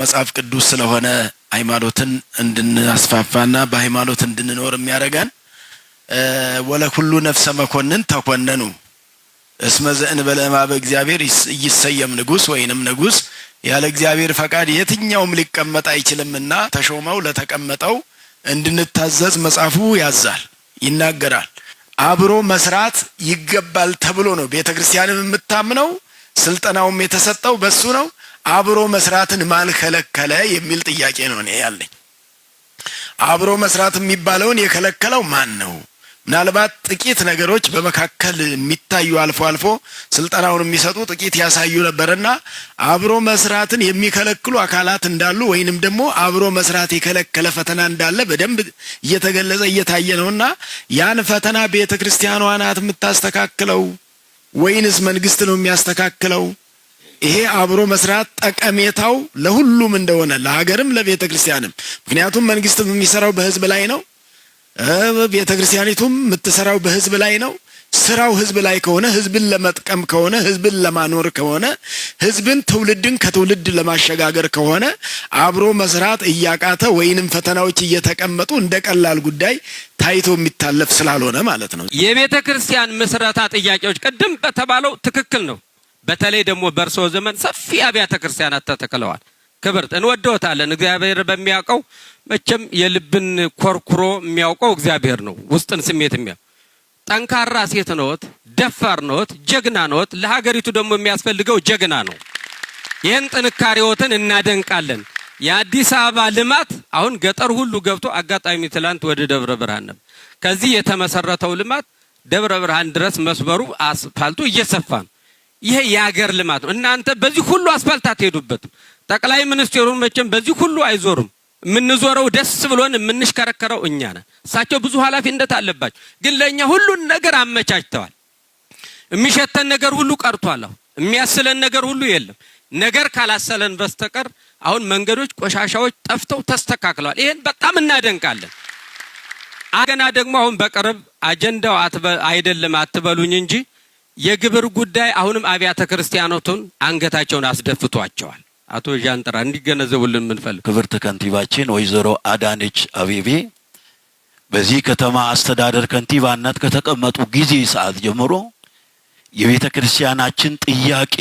መጽሐፍ ቅዱስ ስለሆነ ሃይማኖትን እንድናስፋፋና በሃይማኖት እንድንኖር የሚያደርገን፣ ወለኩሉ ነፍሰ መኮንን ተኮነኑ እስመ ዘእንበለ እምኀበ እግዚአብሔር ኢይሰየም ንጉሥ ወይንም ንጉሥ፣ ያለ እግዚአብሔር ፈቃድ የትኛውም ሊቀመጥ አይችልምና ተሾመው ለተቀመጠው እንድንታዘዝ መጽሐፉ ያዛል፣ ይናገራል። አብሮ መስራት ይገባል ተብሎ ነው ቤተ ክርስቲያንም የምታምነው፣ ስልጠናውም የተሰጠው በሱ ነው። አብሮ መስራትን ማን ከለከለ የሚል ጥያቄ ነው እኔ ያለኝ። አብሮ መስራት የሚባለውን የከለከለው ማን ነው? ምናልባት ጥቂት ነገሮች በመካከል የሚታዩ፣ አልፎ አልፎ ስልጠናውን የሚሰጡ ጥቂት ያሳዩ ነበርና አብሮ መስራትን የሚከለክሉ አካላት እንዳሉ ወይንም ደግሞ አብሮ መስራት የከለከለ ፈተና እንዳለ በደንብ እየተገለጸ እየታየ ነውና ያን ፈተና ቤተ ክርስቲያኗ ናት የምታስተካክለው ወይንስ መንግስት ነው የሚያስተካክለው? ይሄ አብሮ መስራት ጠቀሜታው ለሁሉም እንደሆነ፣ ለሀገርም ለቤተ ክርስቲያንም። ምክንያቱም መንግስትም የሚሰራው በህዝብ ላይ ነው። ቤተ ክርስቲያኒቱም የምትሰራው በህዝብ ላይ ነው። ስራው ህዝብ ላይ ከሆነ፣ ህዝብን ለመጥቀም ከሆነ፣ ህዝብን ለማኖር ከሆነ፣ ህዝብን ትውልድን ከትውልድ ለማሸጋገር ከሆነ፣ አብሮ መስራት እያቃተ ወይንም ፈተናዎች እየተቀመጡ እንደ ቀላል ጉዳይ ታይቶ የሚታለፍ ስላልሆነ ማለት ነው። የቤተ ክርስቲያን ምስረታ ጥያቄዎች ቅድም በተባለው ትክክል ነው። በተለይ ደግሞ በእርስዎ ዘመን ሰፊ አብያተ ክርስቲያናት ተተክለዋል። ክብርት፣ እንወደውታለን። እግዚአብሔር በሚያውቀው፣ መቼም የልብን ኮርኩሮ የሚያውቀው እግዚአብሔር ነው። ውስጥን ስሜት የሚያውቅ ጠንካራ ሴት ነዎት፣ ደፋር ነዎት፣ ጀግና ነዎት። ለሀገሪቱ ደግሞ የሚያስፈልገው ጀግና ነው። ይህን ጥንካሬዎትን እናደንቃለን። የአዲስ አበባ ልማት አሁን ገጠር ሁሉ ገብቶ፣ አጋጣሚ ትላንት ወደ ደብረ ብርሃን ነበር። ከዚህ የተመሰረተው ልማት ደብረ ብርሃን ድረስ መስመሩ አስፋልቱ እየሰፋ ነው። ይሄ የሀገር ልማት ነው። እናንተ በዚህ ሁሉ አስፋልት አትሄዱበትም። ጠቅላይ ሚኒስትሩ መቼም በዚህ ሁሉ አይዞሩም። የምንዞረው ደስ ብሎን የምንሽከረከረው እኛ ነን። እሳቸው ብዙ ኃላፊነት አለባቸው፣ ግን ለእኛ ሁሉን ነገር አመቻችተዋል። የሚሸተን ነገር ሁሉ ቀርቷል። አሁን የሚያስለን ነገር ሁሉ የለም። ነገር ካላሰለን በስተቀር አሁን መንገዶች፣ ቆሻሻዎች ጠፍተው ተስተካክለዋል። ይሄን በጣም እናደንቃለን። አገና ደግሞ አሁን በቅርብ አጀንዳው አይደለም አትበሉኝ እንጂ የግብር ጉዳይ አሁንም አብያተ ክርስቲያናቱን አንገታቸውን አስደፍቷቸዋል። አቶ ዣንጥራ እንዲገነዘቡልን የምንፈልግ ክብርት ከንቲባችን ወይዘሮ አዳነች አቤቤ በዚህ ከተማ አስተዳደር ከንቲባነት ከተቀመጡ ጊዜ ሰዓት ጀምሮ የቤተ ክርስቲያናችን ጥያቄ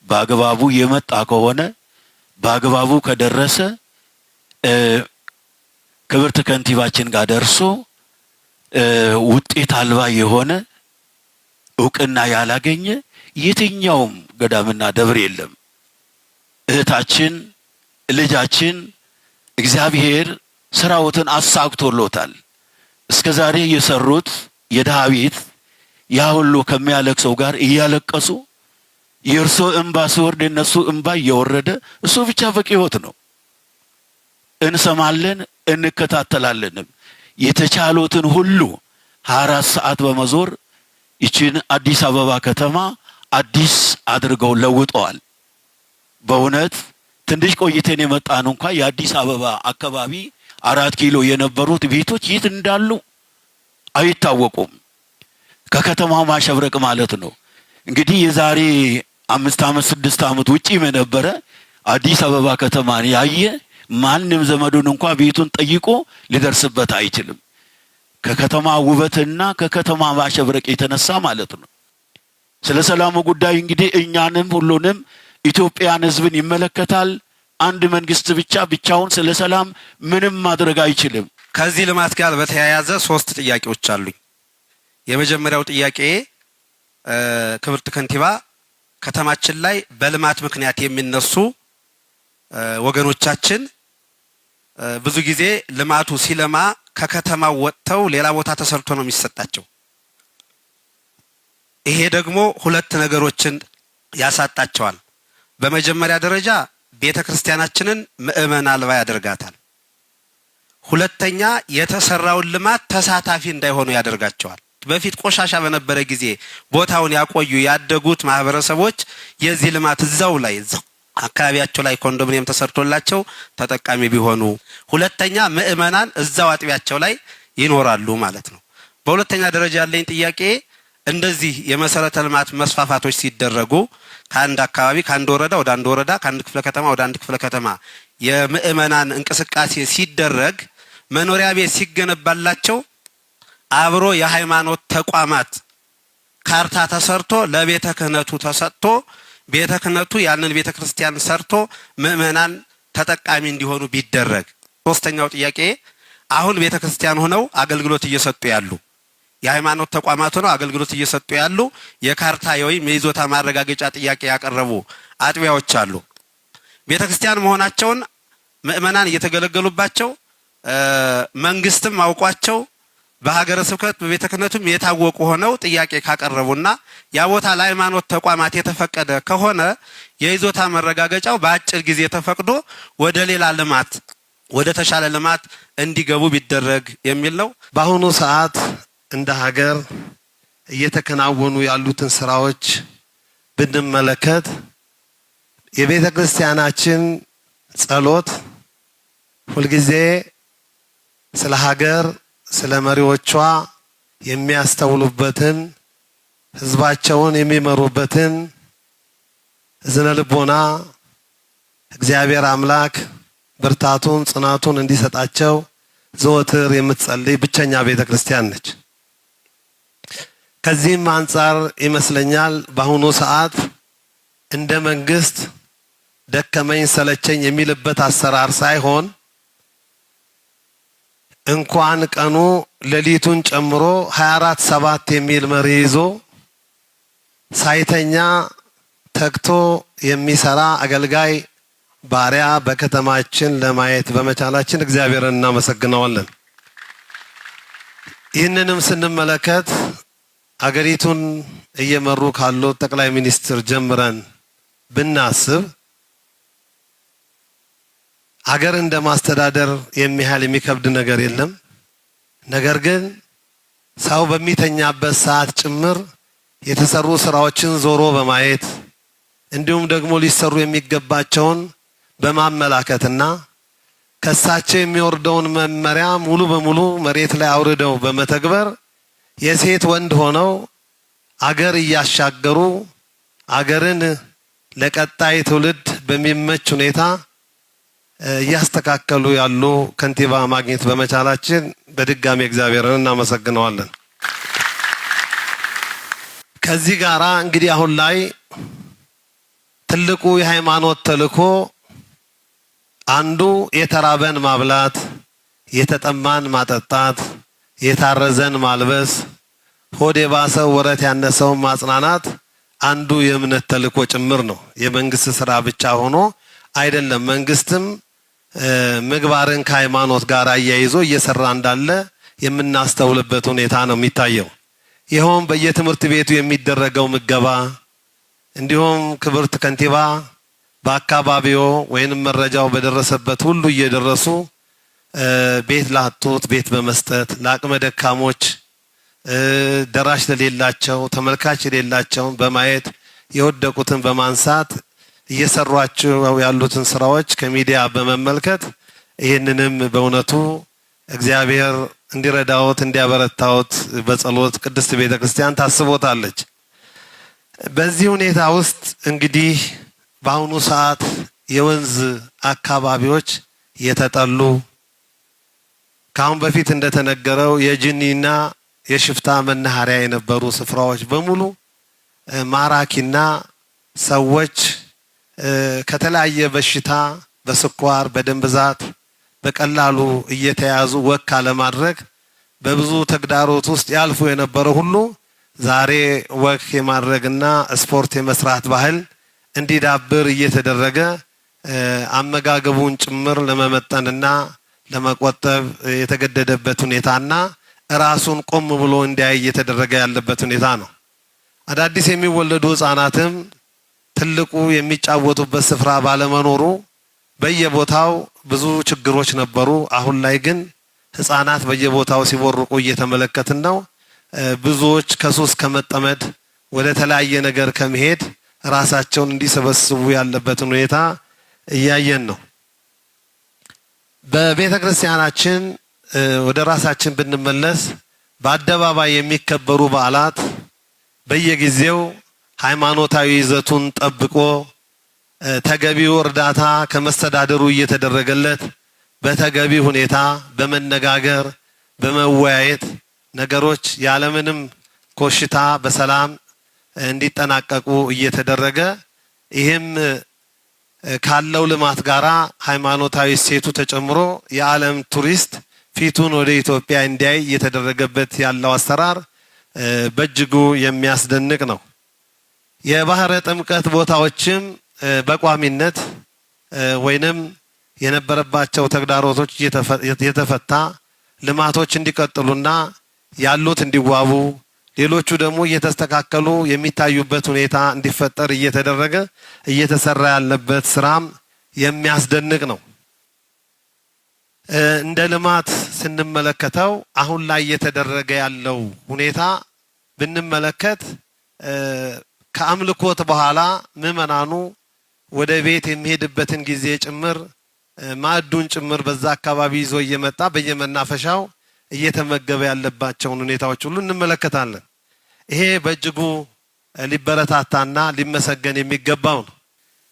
በአግባቡ የመጣ ከሆነ፣ በአግባቡ ከደረሰ፣ ክብርት ከንቲባችን ጋር ደርሶ ውጤት አልባ የሆነ፣ እውቅና ያላገኘ የትኛውም ገዳምና ደብር የለም። እህታችን፣ ልጃችን እግዚአብሔር ስራዎትን አሳክቶሎታል። እስከ ዛሬ የሰሩት የድሃ ቤት ያ ሁሉ ከሚያለቅሰው ጋር እያለቀሱ፣ የእርሶ እንባ ሲወርድ የነሱ እንባ እየወረደ፣ እሱ ብቻ በቂ ህይወት ነው። እንሰማለን፣ እንከታተላለንም። የተቻሉትን ሁሉ 24 ሰዓት በመዞር ይችን አዲስ አበባ ከተማ አዲስ አድርገው ለውጠዋል። በእውነት ትንሽ ቆይተን የመጣን እንኳ የአዲስ አበባ አካባቢ አራት ኪሎ የነበሩት ቤቶች የት እንዳሉ አይታወቁም። ከከተማው ማሸብረቅ ማለት ነው። እንግዲህ የዛሬ 5 ዓመት፣ 6 ዓመት ውጪም የነበረ አዲስ አበባ ከተማን ያየ ማንም ዘመዱን እንኳ ቤቱን ጠይቆ ሊደርስበት አይችልም። ከከተማ ውበትና ከከተማ ማሸብረቅ የተነሳ ማለት ነው። ስለ ሰላሙ ጉዳይ እንግዲህ እኛንም ሁሉንም ኢትዮጵያን ሕዝብን ይመለከታል። አንድ መንግስት ብቻ ብቻውን ስለ ሰላም ምንም ማድረግ አይችልም። ከዚህ ልማት ጋር በተያያዘ ሶስት ጥያቄዎች አሉኝ። የመጀመሪያው ጥያቄ፣ ክብርት ከንቲባ፣ ከተማችን ላይ በልማት ምክንያት የሚነሱ ወገኖቻችን ብዙ ጊዜ ልማቱ ሲለማ ከከተማው ወጥተው ሌላ ቦታ ተሰርቶ ነው የሚሰጣቸው። ይሄ ደግሞ ሁለት ነገሮችን ያሳጣቸዋል። በመጀመሪያ ደረጃ ቤተ ክርስቲያናችንን ምዕመን አልባ ያደርጋታል። ሁለተኛ የተሰራውን ልማት ተሳታፊ እንዳይሆኑ ያደርጋቸዋል። በፊት ቆሻሻ በነበረ ጊዜ ቦታውን ያቆዩ ያደጉት ማህበረሰቦች የዚህ ልማት እዛው ላይ እዛው አካባቢያቸው ላይ ኮንዶሚኒየም ተሰርቶላቸው ተጠቃሚ ቢሆኑ፣ ሁለተኛ ምዕመናን እዛው አጥቢያቸው ላይ ይኖራሉ ማለት ነው። በሁለተኛ ደረጃ ያለኝ ጥያቄ፣ እንደዚህ የመሰረተ ልማት መስፋፋቶች ሲደረጉ ከአንድ አካባቢ ከአንድ ወረዳ ወደ አንድ ወረዳ፣ ከአንድ ክፍለ ከተማ ወደ አንድ ክፍለ ከተማ የምእመናን እንቅስቃሴ ሲደረግ መኖሪያ ቤት ሲገነባላቸው አብሮ የሃይማኖት ተቋማት ካርታ ተሰርቶ ለቤተ ክህነቱ ተሰጥቶ ቤተ ክህነቱ ያንን ቤተ ክርስቲያን ሰርቶ ምእመናን ተጠቃሚ እንዲሆኑ ቢደረግ። ሶስተኛው ጥያቄ፣ አሁን ቤተ ክርስቲያን ሆነው አገልግሎት እየሰጡ ያሉ፣ የሃይማኖት ተቋማት ሆነው አገልግሎት እየሰጡ ያሉ፣ የካርታ ወይም የይዞታ ማረጋገጫ ጥያቄ ያቀረቡ አጥቢያዎች አሉ። ቤተ ክርስቲያን መሆናቸውን ምእመናን እየተገለገሉባቸው፣ መንግስትም አውቋቸው፣ በሀገረ ስብከት በቤተ ክህነቱም የታወቁ ሆነው ጥያቄ ካቀረቡና ያ ቦታ ለሃይማኖት ተቋማት የተፈቀደ ከሆነ የይዞታ መረጋገጫው በአጭር ጊዜ ተፈቅዶ ወደ ሌላ ልማት፣ ወደ ተሻለ ልማት እንዲገቡ ቢደረግ የሚል ነው። በአሁኑ ሰዓት እንደ ሀገር እየተከናወኑ ያሉትን ስራዎች ብንመለከት የቤተ ክርስቲያናችን ጸሎት ሁልጊዜ ስለ ሀገር፣ ስለ መሪዎቿ የሚያስተውሉበትን፣ ህዝባቸውን የሚመሩበትን እዝነ ልቦና እግዚአብሔር አምላክ ብርታቱን ጽናቱን እንዲሰጣቸው ዘወትር የምትጸልይ ብቸኛ ቤተ ክርስቲያን ነች። ከዚህም አንጻር ይመስለኛል በአሁኑ ሰዓት እንደ መንግስት ደከመኝ ሰለቸኝ የሚልበት አሰራር ሳይሆን እንኳን ቀኑ ሌሊቱን ጨምሮ 24/7 የሚል መሪ ይዞ ሳይተኛ ተግቶ የሚሰራ አገልጋይ ባሪያ በከተማችን ለማየት በመቻላችን እግዚአብሔርን እናመሰግነዋለን። ይህንንም ስንመለከት አገሪቱን እየመሩ ካሉት ጠቅላይ ሚኒስትር ጀምረን ብናስብ አገር እንደ ማስተዳደር የሚያህል የሚከብድ ነገር የለም። ነገር ግን ሰው በሚተኛበት ሰዓት ጭምር የተሰሩ ስራዎችን ዞሮ በማየት፣ እንዲሁም ደግሞ ሊሰሩ የሚገባቸውን በማመላከትና ከሳቸው የሚወርደውን መመሪያ ሙሉ በሙሉ መሬት ላይ አውርደው በመተግበር የሴት ወንድ ሆነው አገር እያሻገሩ፣ አገርን ለቀጣይ ትውልድ በሚመች ሁኔታ እያስተካከሉ ያሉ ከንቲባ ማግኘት በመቻላችን በድጋሚ እግዚአብሔርን እናመሰግነዋለን። ከዚህ ጋራ እንግዲህ አሁን ላይ ትልቁ የሃይማኖት ተልዕኮ አንዱ የተራበን ማብላት፣ የተጠማን ማጠጣት፣ የታረዘን ማልበስ፣ ሆድ የባሰው ወረት ያነሰውን ማጽናናት አንዱ የእምነት ተልዕኮ ጭምር ነው። የመንግስት ስራ ብቻ ሆኖ አይደለም። መንግስትም ምግባርን ከሃይማኖት ጋር አያይዞ እየሰራ እንዳለ የምናስተውልበት ሁኔታ ነው የሚታየው። ይኸውም በየትምህርት ቤቱ የሚደረገው ምገባ፣ እንዲሁም ክብርት ከንቲባ በአካባቢው ወይንም መረጃው በደረሰበት ሁሉ እየደረሱ ቤት ላጡት ቤት በመስጠት፣ ለአቅመ ደካሞች፣ ደራሽ ለሌላቸው፣ ተመልካች የሌላቸውን በማየት፣ የወደቁትን በማንሳት እየሰሯቸው ያሉትን ስራዎች ከሚዲያ በመመልከት ይህንንም በእውነቱ እግዚአብሔር እንዲረዳዎት፣ እንዲያበረታዎት በጸሎት ቅድስት ቤተ ክርስቲያን ታስቦታለች። በዚህ ሁኔታ ውስጥ እንግዲህ በአሁኑ ሰዓት የወንዝ አካባቢዎች የተጠሉ፣ ከአሁን በፊት እንደተነገረው የጅኒና የሽፍታ መናኸሪያ የነበሩ ስፍራዎች በሙሉ ማራኪና ሰዎች ከተለያየ በሽታ፣ በስኳር፣ በደም ብዛት በቀላሉ እየተያዙ walk አለማድረግ በብዙ ተግዳሮት ውስጥ ያልፉ የነበረ ሁሉ ዛሬ walk የማድረግና ስፖርት የመስራት ባህል እንዲዳብር እየተደረገ፣ አመጋገቡን ጭምር ለመመጠንና ለመቆጠብ የተገደደበት ሁኔታና ራሱን ቆም ብሎ እንዲያይ እየተደረገ ያለበት ሁኔታ ነው። አዳዲስ የሚወለዱ ህጻናትም ትልቁ የሚጫወቱበት ስፍራ ባለመኖሩ በየቦታው ብዙ ችግሮች ነበሩ። አሁን ላይ ግን ህጻናት በየቦታው ሲቦርቁ እየተመለከትን ነው። ብዙዎች ከሱስ ከመጠመድ፣ ወደ ተለያየ ነገር ከመሄድ ራሳቸውን እንዲሰበስቡ ያለበትን ሁኔታ እያየን ነው። በቤተ ክርስቲያናችን ወደ ራሳችን ብንመለስ በአደባባይ የሚከበሩ በዓላት በየጊዜው ሃይማኖታዊ ይዘቱን ጠብቆ ተገቢው እርዳታ ከመስተዳደሩ እየተደረገለት በተገቢ ሁኔታ በመነጋገር በመወያየት ነገሮች ያለምንም ኮሽታ በሰላም እንዲጠናቀቁ እየተደረገ ይህም ካለው ልማት ጋራ ሃይማኖታዊ እሴቱ ተጨምሮ የዓለም ቱሪስት ፊቱን ወደ ኢትዮጵያ እንዲያይ እየተደረገበት ያለው አሰራር በእጅጉ የሚያስደንቅ ነው። የባህረ ጥምቀት ቦታዎችም በቋሚነት ወይንም የነበረባቸው ተግዳሮቶች የተፈታ ልማቶች እንዲቀጥሉና ያሉት እንዲዋቡ ሌሎቹ ደግሞ እየተስተካከሉ የሚታዩበት ሁኔታ እንዲፈጠር እየተደረገ እየተሰራ ያለበት ስራም የሚያስደንቅ ነው። እንደ ልማት ስንመለከተው አሁን ላይ እየተደረገ ያለው ሁኔታ ብንመለከት ከአምልኮት በኋላ ምዕመናኑ ወደ ቤት የሚሄድበትን ጊዜ ጭምር ማዕዱን ጭምር በዛ አካባቢ ይዞ እየመጣ በየመናፈሻው እየተመገበ ያለባቸውን ሁኔታዎች ሁሉ እንመለከታለን። ይሄ በእጅጉ ሊበረታታና ሊመሰገን የሚገባው ነው።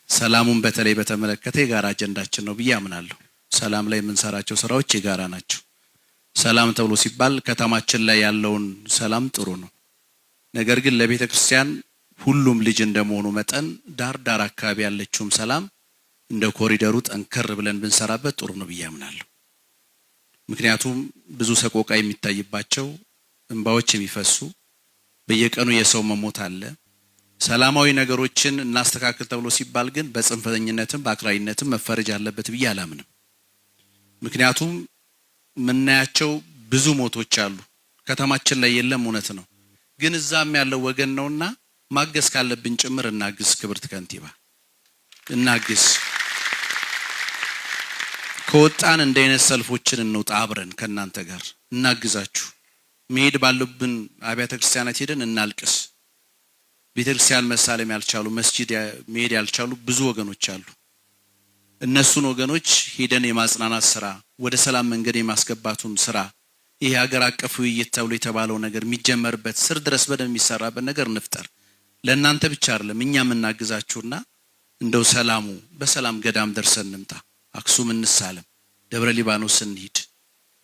ሰላሙን በተለይ በተመለከተ የጋራ አጀንዳችን ነው ብዬ አምናለሁ። ሰላም ላይ የምንሰራቸው ስራዎች የጋራ ናቸው። ሰላም ተብሎ ሲባል ከተማችን ላይ ያለውን ሰላም ጥሩ ነው። ነገር ግን ለቤተ ክርስቲያን ሁሉም ልጅ እንደመሆኑ መጠን ዳር ዳር አካባቢ ያለችውም ሰላም እንደ ኮሪደሩ ጠንከር ብለን ብንሰራበት ጥሩ ነው ብዬ አምናለሁ። ምክንያቱም ብዙ ሰቆቃ የሚታይባቸው እንባዎች የሚፈሱ በየቀኑ የሰው መሞት አለ። ሰላማዊ ነገሮችን እናስተካክል ተብሎ ሲባል ግን በጽንፈኝነትም በአክራሪነትም መፈረጅ አለበት ብዬ አላምንም። ምክንያቱም የምናያቸው ብዙ ሞቶች አሉ። ከተማችን ላይ የለም፣ እውነት ነው። ግን እዛም ያለው ወገን ነውና ማገዝ ካለብን ጭምር እናግዝ። ክብርት ከንቲባ እናግዝ። ከወጣን እንደ አይነት ሰልፎችን እንውጣ፣ አብረን ከእናንተ ጋር እናግዛችሁ። መሄድ ባለብን አብያተ ክርስቲያናት ሄደን እናልቅስ። ቤተ ክርስቲያን መሳለም ያልቻሉ፣ መስጂድ መሄድ ያልቻሉ ብዙ ወገኖች አሉ። እነሱን ወገኖች ሄደን የማጽናናት ስራ፣ ወደ ሰላም መንገድ የማስገባቱን ስራ፣ ይሄ ሀገር አቀፍ ውይይት ተብሎ የተባለው ነገር የሚጀመርበት ስር ድረስ በደንብ የሚሰራበት ነገር እንፍጠር። ለእናንተ ብቻ አይደለም እኛ የምናግዛችሁና እንደው ሰላሙ በሰላም ገዳም ደርሰን እንምጣ። አክሱም እንሳለም፣ ደብረ ሊባኖስ እንሂድ።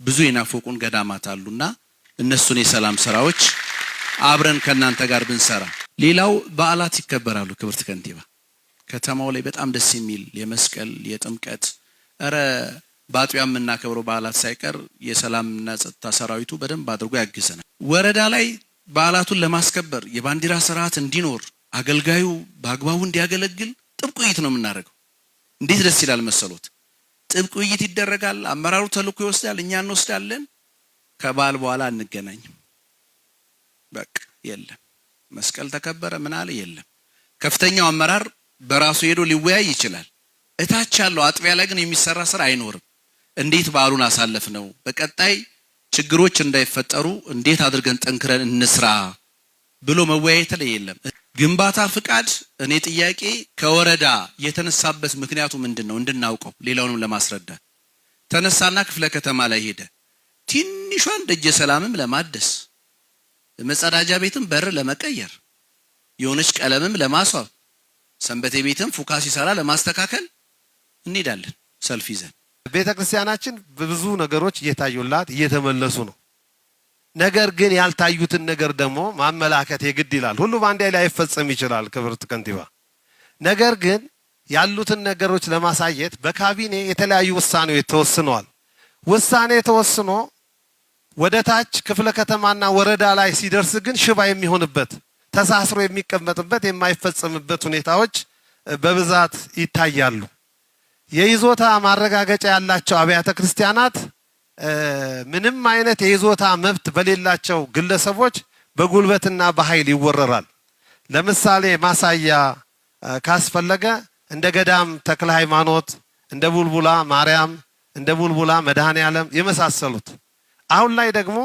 ብዙ የናፈቁን ገዳማት አሉና እነሱን የሰላም ስራዎች አብረን ከእናንተ ጋር ብንሰራ። ሌላው በዓላት ይከበራሉ። ክብርት ከንቲባ ከተማው ላይ በጣም ደስ የሚል የመስቀል የጥምቀት እረ በአጥቢያ የምናከብረው በዓላት ሳይቀር የሰላምና ጸጥታ ሰራዊቱ በደንብ አድርጎ ያግዘናል። ወረዳ ላይ በዓላቱን ለማስከበር የባንዲራ ስርዓት እንዲኖር አገልጋዩ በአግባቡ እንዲያገለግል ጥብቅ ውይይት ነው የምናደርገው። እንዴት ደስ ይላል መሰሎት! ጥብቅ ውይይት ይደረጋል። አመራሩ ተልዕኮ ይወስዳል፣ እኛ እንወስዳለን። ከበዓል በኋላ አንገናኝም። በቃ የለም መስቀል ተከበረ ምን አለ የለም። ከፍተኛው አመራር በራሱ ሄዶ ሊወያይ ይችላል። እታች ያለው አጥቢያ ላይ ግን የሚሰራ ስራ አይኖርም። እንዴት በዓሉን አሳለፍ ነው፣ በቀጣይ ችግሮች እንዳይፈጠሩ እንዴት አድርገን ጠንክረን እንስራ ብሎ መወያየት ላይ የለም። ግንባታ ፍቃድ እኔ ጥያቄ ከወረዳ የተነሳበት ምክንያቱ ምንድን ነው እንድናውቀው ሌላውንም ለማስረዳት ተነሳና ክፍለ ከተማ ላይ ሄደ። ትንሿን ደጀ ሰላምም ለማደስ መጸዳጃ ቤትም በር ለመቀየር የሆነች ቀለምም ለማስዋብ ሰንበቴ ቤትም ፉካ ሲሰራ ለማስተካከል እንሄዳለን ሰልፍ ይዘን። ቤተ ክርስቲያናችን ብዙ ነገሮች እየታዩላት እየተመለሱ ነው። ነገር ግን ያልታዩትን ነገር ደግሞ ማመላከት የግድ ይላል። ሁሉ በአንድ ላይ ላይፈጸም ይችላል ክብርት ከንቲባ። ነገር ግን ያሉትን ነገሮች ለማሳየት በካቢኔ የተለያዩ ውሳኔዎች ተወስነዋል። ውሳኔ ተወስኖ ወደ ታች ክፍለ ከተማና ወረዳ ላይ ሲደርስ ግን ሽባ የሚሆንበት ተሳስሮ የሚቀመጥበት የማይፈጸምበት ሁኔታዎች በብዛት ይታያሉ። የይዞታ ማረጋገጫ ያላቸው አብያተ ክርስቲያናት ምንም አይነት የይዞታ መብት በሌላቸው ግለሰቦች በጉልበትና በኃይል ይወረራል። ለምሳሌ ማሳያ ካስፈለገ እንደ ገዳም ተክለ ሃይማኖት፣ እንደ ቡልቡላ ማርያም፣ እንደ ቡልቡላ መድኃኔ ዓለም የመሳሰሉት አሁን ላይ ደግሞ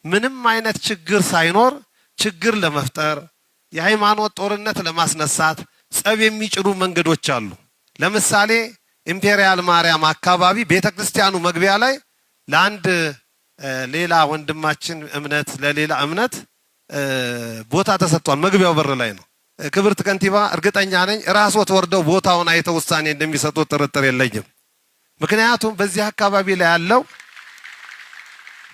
ምንም አይነት ችግር ሳይኖር ችግር ለመፍጠር የሃይማኖት ጦርነት ለማስነሳት ጸብ የሚጭሩ መንገዶች አሉ። ለምሳሌ ኢምፔሪያል ማርያም አካባቢ ቤተክርስቲያኑ መግቢያ ላይ ለአንድ ሌላ ወንድማችን እምነት ለሌላ እምነት ቦታ ተሰጥቷል። መግቢያው በር ላይ ነው። ክብርት ከንቲባ እርግጠኛ ነኝ ራስዎት ወርደው ቦታውን አይተው ውሳኔ እንደሚሰጡ ጥርጥር የለኝም። ምክንያቱም በዚህ አካባቢ ላይ ያለው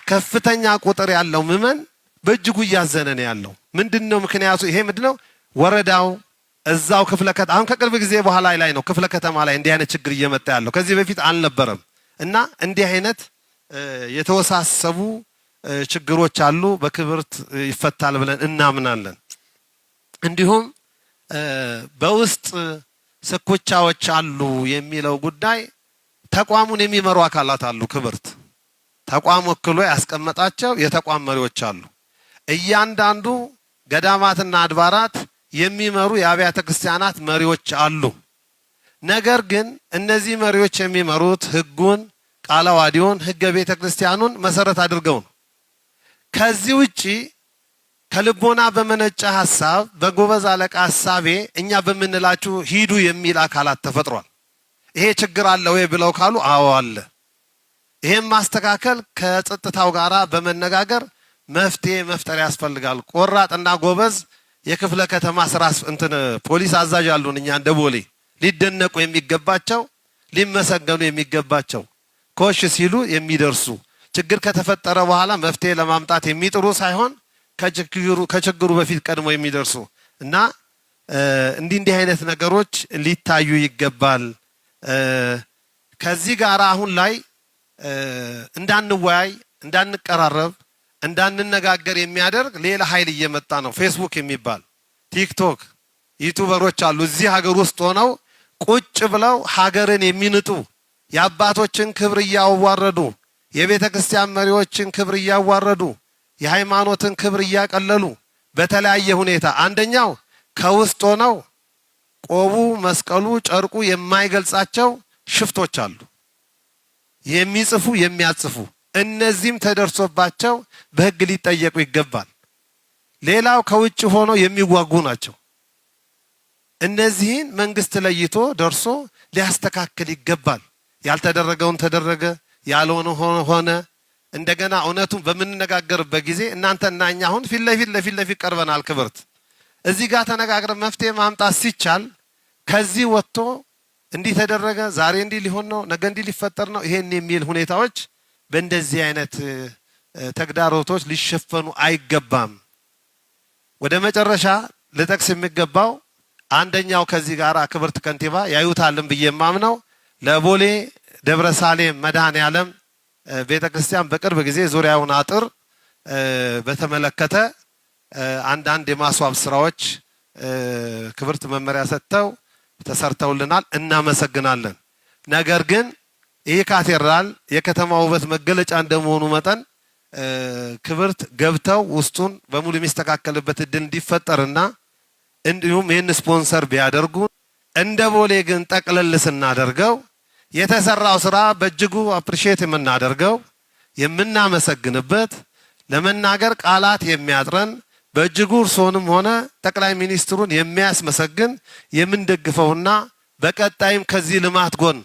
ከፍተኛ ቁጥር ያለው ምዕመን በእጅጉ እያዘነ ነው ያለው። ምንድነው ምክንያቱ? ይሄ ምንድነው? ወረዳው እዛው ክፍለ ከተማ አሁን ከቅርብ ጊዜ በኋላ ላይ ነው ክፍለ ከተማ ላይ እንዲህ አይነት ችግር እየመጣ ያለው፣ ከዚህ በፊት አልነበረም። እና እንዲህ አይነት የተወሳሰቡ ችግሮች አሉ። በክብርት ይፈታል ብለን እናምናለን። እንዲሁም በውስጥ ስኩቻዎች አሉ የሚለው ጉዳይ ተቋሙን የሚመሩ አካላት አሉ። ክብርት ተቋም ወክሎ ያስቀመጣቸው የተቋም መሪዎች አሉ። እያንዳንዱ ገዳማትና አድባራት የሚመሩ የአብያተ ክርስቲያናት መሪዎች አሉ። ነገር ግን እነዚህ መሪዎች የሚመሩት ሕጉን፣ ቃለ ዓዋዲውን፣ ሕገ ቤተ ክርስቲያኑን መሰረት አድርገው ነው። ከዚህ ውጪ ከልቦና በመነጨ ሐሳብ በጎበዝ አለቃ ሐሳቤ እኛ በምንላችሁ ሂዱ የሚል አካላት ተፈጥሯል። ይሄ ችግር አለ ወይ ብለው ካሉ አዎ አለ። ይሄም ማስተካከል ከጸጥታው ጋር በመነጋገር መፍትሄ መፍጠር ያስፈልጋል። ቆራጥና ጎበዝ የክፍለ ከተማ ስራ እንትን ፖሊስ አዛዥ አሉን። እኛ እንደ ቦሌ ሊደነቁ የሚገባቸው ሊመሰገኑ የሚገባቸው ኮሽ ሲሉ የሚደርሱ ችግር ከተፈጠረ በኋላ መፍትሄ ለማምጣት የሚጥሩ ሳይሆን ከችግሩ በፊት ቀድሞ የሚደርሱ እና እንዲህ እንዲህ አይነት ነገሮች ሊታዩ ይገባል። ከዚህ ጋር አሁን ላይ እንዳንወያይ፣ እንዳንቀራረብ፣ እንዳንነጋገር የሚያደርግ ሌላ ኃይል እየመጣ ነው። ፌስቡክ የሚባል ቲክቶክ፣ ዩቱበሮች አሉ። እዚህ ሀገር ውስጥ ሆነው ቁጭ ብለው ሀገርን የሚንጡ የአባቶችን ክብር እያዋረዱ፣ የቤተ ክርስቲያን መሪዎችን ክብር እያዋረዱ፣ የሃይማኖትን ክብር እያቀለሉ በተለያየ ሁኔታ አንደኛው ከውስጥ ሆነው ቆቡ፣ መስቀሉ፣ ጨርቁ የማይገልጻቸው ሽፍቶች አሉ፣ የሚጽፉ የሚያጽፉ። እነዚህም ተደርሶባቸው በሕግ ሊጠየቁ ይገባል። ሌላው ከውጭ ሆነው የሚዋጉ ናቸው። እነዚህን መንግስት ለይቶ ደርሶ ሊያስተካክል ይገባል። ያልተደረገውን ተደረገ፣ ያልሆነ ሆነ። እንደገና እውነቱን በምንነጋገርበት ጊዜ እናንተና እኛ አሁን ፊት ለፊት ለፊት ለፊት ቀርበናል። ክብርት እዚህ ጋር ተነጋግረን መፍትሄ ማምጣት ሲቻል ከዚህ ወጥቶ እንዲህ ተደረገ፣ ዛሬ እንዲህ ሊሆን ነው፣ ነገ እንዲህ ሊፈጠር ነው፣ ይሄን የሚል ሁኔታዎች በእንደዚህ አይነት ተግዳሮቶች ሊሸፈኑ አይገባም። ወደ መጨረሻ ልጠቅስ የሚገባው አንደኛው ከዚህ ጋር ክብርት ከንቲባ ያዩታልን ብዬ የማምነው ለቦሌ ደብረ ሳሌም መድኃኔ ዓለም ቤተ ክርስቲያን በቅርብ ጊዜ ዙሪያውን አጥር በተመለከተ አንዳንድ የማስዋብ ስራዎች ክብርት መመሪያ ሰጥተው ተሰርተውልናል። እናመሰግናለን። ነገር ግን ይህ ካቴድራል የከተማ ውበት መገለጫ እንደመሆኑ መጠን ክብርት ገብተው ውስጡን በሙሉ የሚስተካከልበት እድል እንዲፈጠርና እንዲሁም ይህን ስፖንሰር ቢያደርጉ፣ እንደ ቦሌ ግን ጠቅለል ስናደርገው የተሰራው ስራ በእጅጉ appreciate የምናደርገው፣ የምናመሰግንበት፣ ለመናገር ቃላት የሚያጥረን፣ በእጅጉ እርስዎንም ሆነ ጠቅላይ ሚኒስትሩን የሚያስመሰግን፣ የምንደግፈውና በቀጣይም ከዚህ ልማት ጎን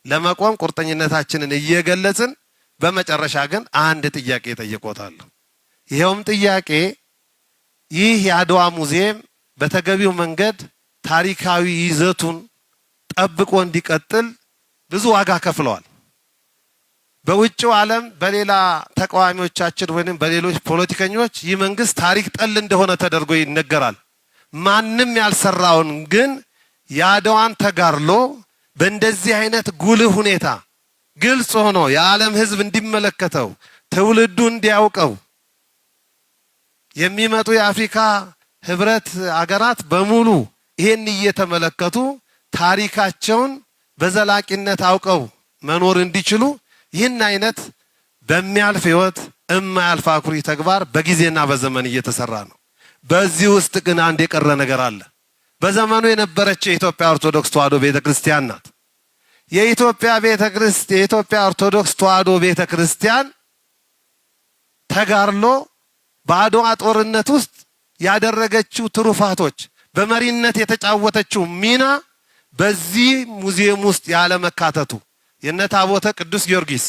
ለመቆም ቁርጠኝነታችንን እየገለጽን በመጨረሻ ግን አንድ ጥያቄ ጠይቆታለሁ። ይኸውም ጥያቄ ይህ የአድዋ ሙዚየም በተገቢው መንገድ ታሪካዊ ይዘቱን ጠብቆ እንዲቀጥል ብዙ ዋጋ ከፍለዋል። በውጭው ዓለም በሌላ ተቃዋሚዎቻችን ወይም በሌሎች ፖለቲከኞች ይህ መንግስት ታሪክ ጠል እንደሆነ ተደርጎ ይነገራል። ማንም ያልሰራውን ግን የአድዋን ተጋድሎ በእንደዚህ አይነት ጉልህ ሁኔታ ግልጽ ሆኖ የዓለም ሕዝብ እንዲመለከተው፣ ትውልዱ እንዲያውቀው፣ የሚመጡ የአፍሪካ ህብረት አገራት በሙሉ ይሄን እየተመለከቱ ታሪካቸውን በዘላቂነት አውቀው መኖር እንዲችሉ ይህን አይነት በሚያልፍ ህይወት እማያልፍ አኩሪ ተግባር በጊዜና በዘመን እየተሰራ ነው። በዚህ ውስጥ ግን አንድ የቀረ ነገር አለ። በዘመኑ የነበረች የኢትዮጵያ ኦርቶዶክስ ተዋሕዶ ቤተክርስቲያን ናት። የኢትዮጵያ ኦርቶዶክስ ተዋሕዶ ቤተክርስቲያን ተጋድሎ በአድዋ ጦርነት ውስጥ ያደረገችው ትሩፋቶች፣ በመሪነት የተጫወተችው ሚና በዚህ ሙዚየም ውስጥ ያለመካተቱ፣ የነ ታቦተ ቅዱስ ጊዮርጊስ፣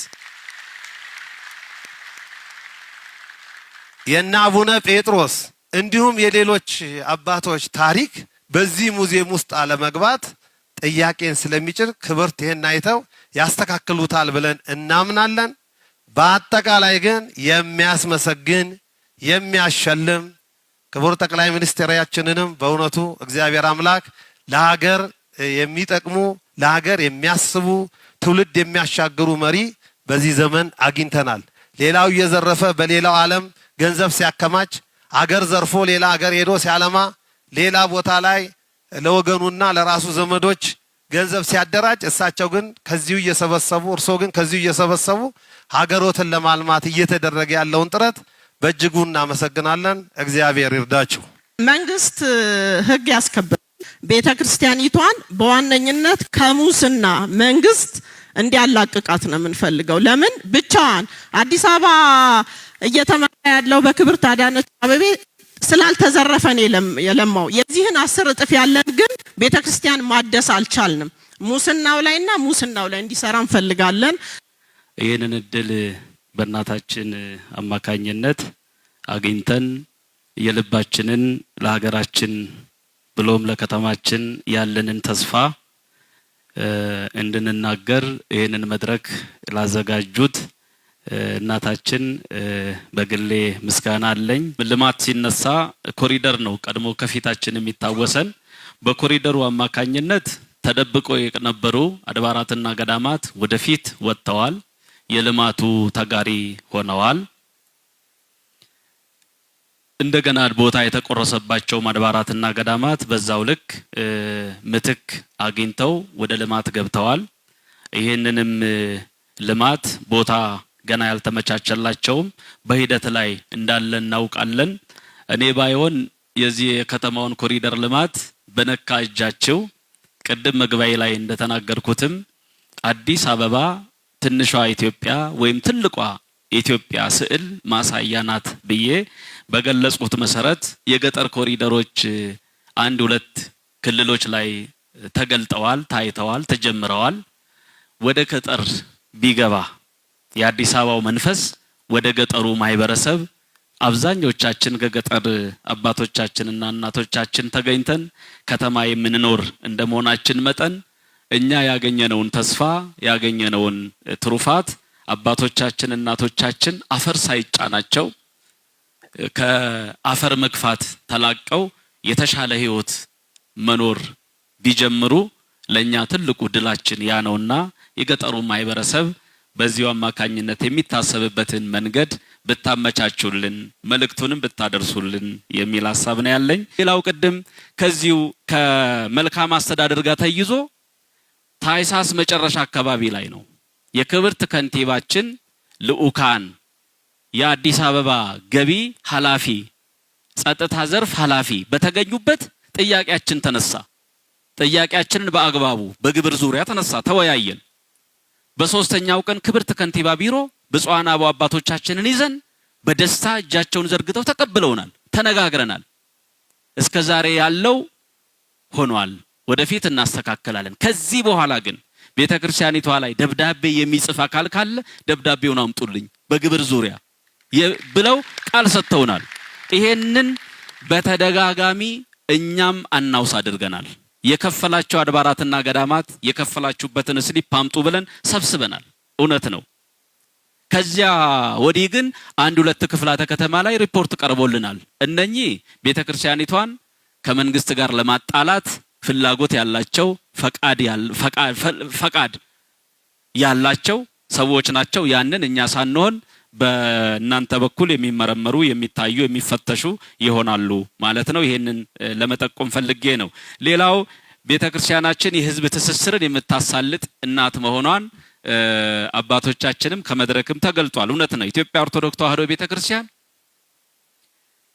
የነ አቡነ ጴጥሮስ እንዲሁም የሌሎች አባቶች ታሪክ በዚህ ሙዚየም ውስጥ አለመግባት ጥያቄን ስለሚጭር ክብርት ይህን አይተው ያስተካክሉታል ብለን እናምናለን። በአጠቃላይ ግን የሚያስመሰግን የሚያሸልም ክቡር ጠቅላይ ሚኒስትራችንንም በእውነቱ እግዚአብሔር አምላክ ለሀገር የሚጠቅሙ፣ ለሀገር የሚያስቡ፣ ትውልድ የሚያሻግሩ መሪ በዚህ ዘመን አግኝተናል። ሌላው እየዘረፈ በሌላው ዓለም ገንዘብ ሲያከማች፣ አገር ዘርፎ ሌላ አገር ሄዶ ሲያለማ፣ ሌላ ቦታ ላይ ለወገኑና ለራሱ ዘመዶች ገንዘብ ሲያደራጅ፣ እሳቸው ግን ከዚሁ እየሰበሰቡ፣ እርሶ ግን ከዚሁ እየሰበሰቡ ሀገሮትን ለማልማት እየተደረገ ያለውን ጥረት በእጅጉ እናመሰግናለን። እግዚአብሔር ይርዳችሁ። መንግስት ሕግ ያስከብራል። ቤተ ክርስቲያኒቷን በዋነኝነት ከሙስና መንግስት እንዲያላቅቃት ነው የምንፈልገው። ለምን ብቻዋን አዲስ አበባ እየተመራ ያለው በክብርት አዳነች አቤቤ ስላልተዘረፈ ነው የለማው። የዚህን 10 እጥፍ ያለን ግን ቤተ ክርስቲያን ማደስ አልቻልንም። ሙስናው ላይና ሙስናው ላይ እንዲሰራ እንፈልጋለን። ይህንን እድል በእናታችን አማካኝነት አግኝተን የልባችንን ለሀገራችን ብሎም ለከተማችን ያለንን ተስፋ እንድንናገር ይህንን መድረክ ላዘጋጁት እናታችን በግሌ ምስጋና አለኝ። ልማት ሲነሳ ኮሪደር ነው ቀድሞ ከፊታችን የሚታወሰን። በኮሪደሩ አማካኝነት ተደብቆ የነበሩ አድባራትና ገዳማት ወደፊት ወጥተዋል። የልማቱ ተጋሪ ሆነዋል። እንደገና ቦታ የተቆረሰባቸው አድባራትና ገዳማት በዛው ልክ ምትክ አግኝተው ወደ ልማት ገብተዋል። ይህንንም ልማት ቦታ ገና ያልተመቻቸላቸውም በሂደት ላይ እንዳለ እናውቃለን። እኔ ባይሆን የዚህ የከተማውን ኮሪደር ልማት በነካ እጃቸው ቅድም መግቢያዬ ላይ እንደተናገርኩትም አዲስ አበባ ትንሿ ኢትዮጵያ ወይም ትልቋ የኢትዮጵያ ስዕል ማሳያ ናት ብዬ በገለጽኩት መሰረት የገጠር ኮሪደሮች አንድ ሁለት ክልሎች ላይ ተገልጠዋል፣ ታይተዋል፣ ተጀምረዋል። ወደ ገጠር ቢገባ የአዲስ አበባው መንፈስ ወደ ገጠሩ ማህበረሰብ፣ አብዛኞቻችን ከገጠር አባቶቻችንና እናቶቻችን ተገኝተን ከተማ የምንኖር እንደመሆናችን መጠን እኛ ያገኘነውን ተስፋ፣ ያገኘነውን ትሩፋት አባቶቻችን እናቶቻችን አፈር ሳይጫናቸው ከአፈር መግፋት ተላቀው የተሻለ ህይወት መኖር ቢጀምሩ ለኛ ትልቁ ድላችን ያ ነውና የገጠሩ ማህበረሰብ በዚሁ አማካኝነት የሚታሰብበትን መንገድ ብታመቻቹልን፣ መልእክቱንም ብታደርሱልን የሚል ሀሳብ ነው ያለኝ። ሌላው ቅድም ከዚሁ ከመልካም አስተዳደር ጋር ተይዞ ታህሳስ መጨረሻ አካባቢ ላይ ነው የክብርት ከንቲባችን ልኡካን፣ የአዲስ አበባ ገቢ ኃላፊ፣ ጸጥታ ዘርፍ ኃላፊ በተገኙበት ጥያቄያችን ተነሳ። ጥያቄያችንን በአግባቡ በግብር ዙሪያ ተነሳ፣ ተወያየን። በሶስተኛው ቀን ክብርት ከንቲባ ቢሮ ብፁዓን አበው አባቶቻችንን ይዘን በደስታ እጃቸውን ዘርግተው ተቀብለውናል፣ ተነጋግረናል። እስከ ዛሬ ያለው ሆኗል፣ ወደፊት እናስተካከላለን። ከዚህ በኋላ ግን ቤተ ክርስቲያኒቷ ላይ ደብዳቤ የሚጽፍ አካል ካለ ደብዳቤውን አምጡልኝ በግብር ዙሪያ ብለው ቃል ሰጥተውናል። ይሄንን በተደጋጋሚ እኛም announce አድርገናል። የከፈላቸው አድባራትና ገዳማት የከፈላችሁበትን slip አምጡ ብለን ሰብስበናል። እውነት ነው። ከዚያ ወዲህ ግን አንድ ሁለት ክፍላተ ከተማ ላይ ሪፖርት ቀርቦልናል። እነኚህ ቤተክርስቲያኒቷን ከመንግስት ጋር ለማጣላት ፍላጎት ያላቸው፣ ፈቃድ ያላቸው ሰዎች ናቸው። ያንን እኛ ሳንሆን በእናንተ በኩል የሚመረመሩ፣ የሚታዩ፣ የሚፈተሹ ይሆናሉ ማለት ነው። ይሄንን ለመጠቆም ፈልጌ ነው። ሌላው ቤተክርስቲያናችን የህዝብ ትስስርን የምታሳልጥ እናት መሆኗን አባቶቻችንም ከመድረክም ተገልጧል። እውነት ነው። ኢትዮጵያ ኦርቶዶክስ ተዋሕዶ ቤተክርስቲያን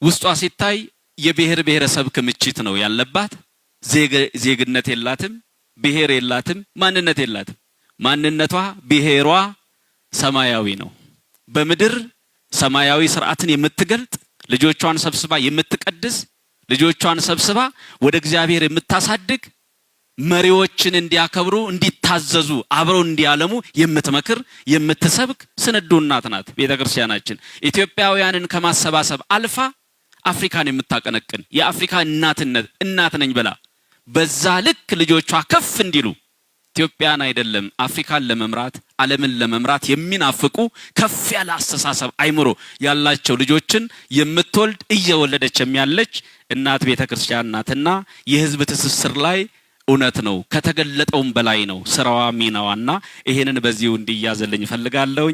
ውስጧ ሲታይ የብሔር ብሔረሰብ ክምችት ነው ያለባት። ዜግነት የላትም፣ ብሔር የላትም፣ ማንነት የላትም። ማንነቷ ብሔሯ ሰማያዊ ነው። በምድር ሰማያዊ ስርዓትን የምትገልጥ፣ ልጆቿን ሰብስባ የምትቀድስ፣ ልጆቿን ሰብስባ ወደ እግዚአብሔር የምታሳድግ፣ መሪዎችን እንዲያከብሩ፣ እንዲታዘዙ፣ አብረው እንዲያለሙ የምትመክር፣ የምትሰብክ ስንዱ እናት ናት ቤተክርስቲያናችን። ኢትዮጵያውያንን ከማሰባሰብ አልፋ አፍሪካን የምታቀነቅን የአፍሪካ እናትነት እናት ነኝ ብላ በዛ ልክ ልጆቿ ከፍ እንዲሉ ኢትዮጵያን አይደለም አፍሪካን ለመምራት ዓለምን ለመምራት የሚናፍቁ ከፍ ያለ አስተሳሰብ አይምሮ ያላቸው ልጆችን የምትወልድ እየወለደች የሚያለች እናት ቤተ ክርስቲያን ናትና የህዝብ ትስስር ላይ እውነት ነው ከተገለጠውም በላይ ነው ስራዋ ሚናዋና ይሄንን በዚሁ እንዲያዝልኝ እፈልጋለሁ።